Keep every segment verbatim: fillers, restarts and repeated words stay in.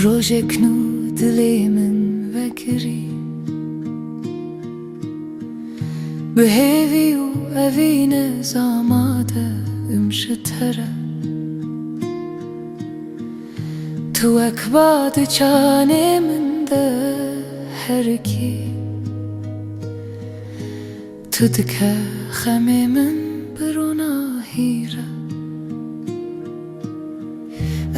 Rojek nû dilê min vekirî, bi hêvî û evînê ez amade im ji te re. Tu wek bad di çanê min de herikî, tu dike xemê min bi ronahî re.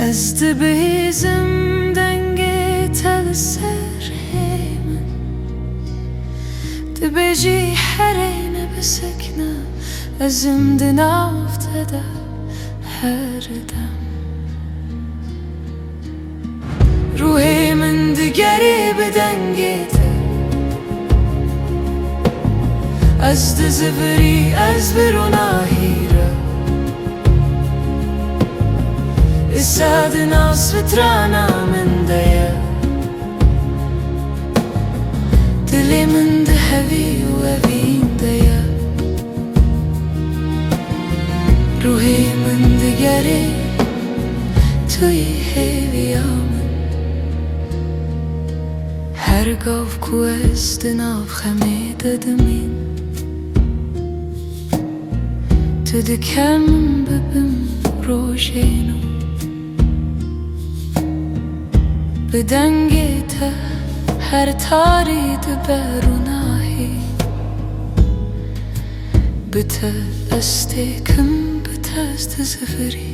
Ez dibihîzim dengê te li ser hê min, dibêjî herê ne bisekine, ez im di nav te de her dem. Ruhê min digerê bi dengê te, ez dizivirî, ez bi ronahî re. Îsa di nav strana min de ye, dilê min di hevî û evîn de ye. Ruhê min digerê, tu yî hêviya min. Her gav ku ez di nav xemê de dimîn, tu dike min bibim rojê nû. Bi dengê te her tarî dibe ronahî. Bi te ez têkim, bi te ez dizivirî.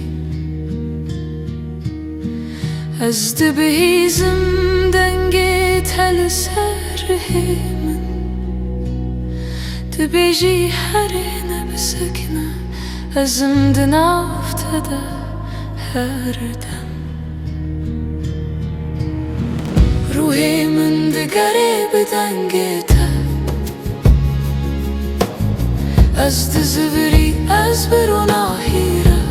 Ez dibihîzim dengê te li ser hê min, dibêjî herê ne bisekine, ez im di nav te de her dem. Ruhê min digerê bi dengê te, ez dizivirî, ez bi ronahî re.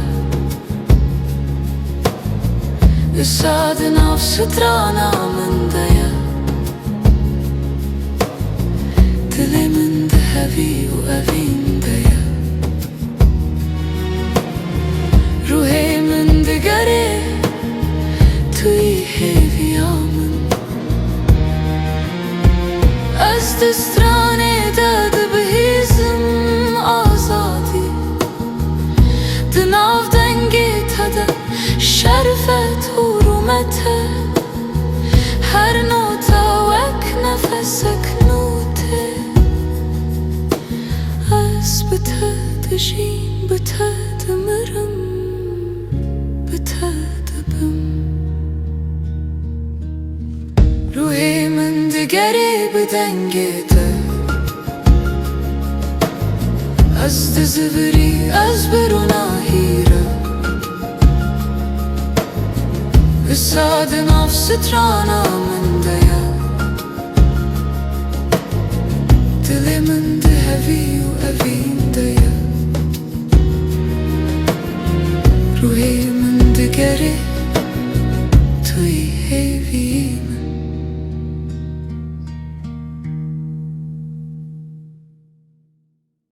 Îsa di nav strana min de ye, dilê min di hevî û evîn de ye. Ruhê min digerê, tu yî hêviya min. Ez di stranê de dibihîzim azadî, di nav dengê te de şerfet û rûmet e. Her nota wek nefesek nû tê. Ez bi te dijîm, bi te dimirim, bi te dibim. Ruhê min digerê bi dengê te, ez dizivirî, ez bi ronahî re. Îsa di nav strana min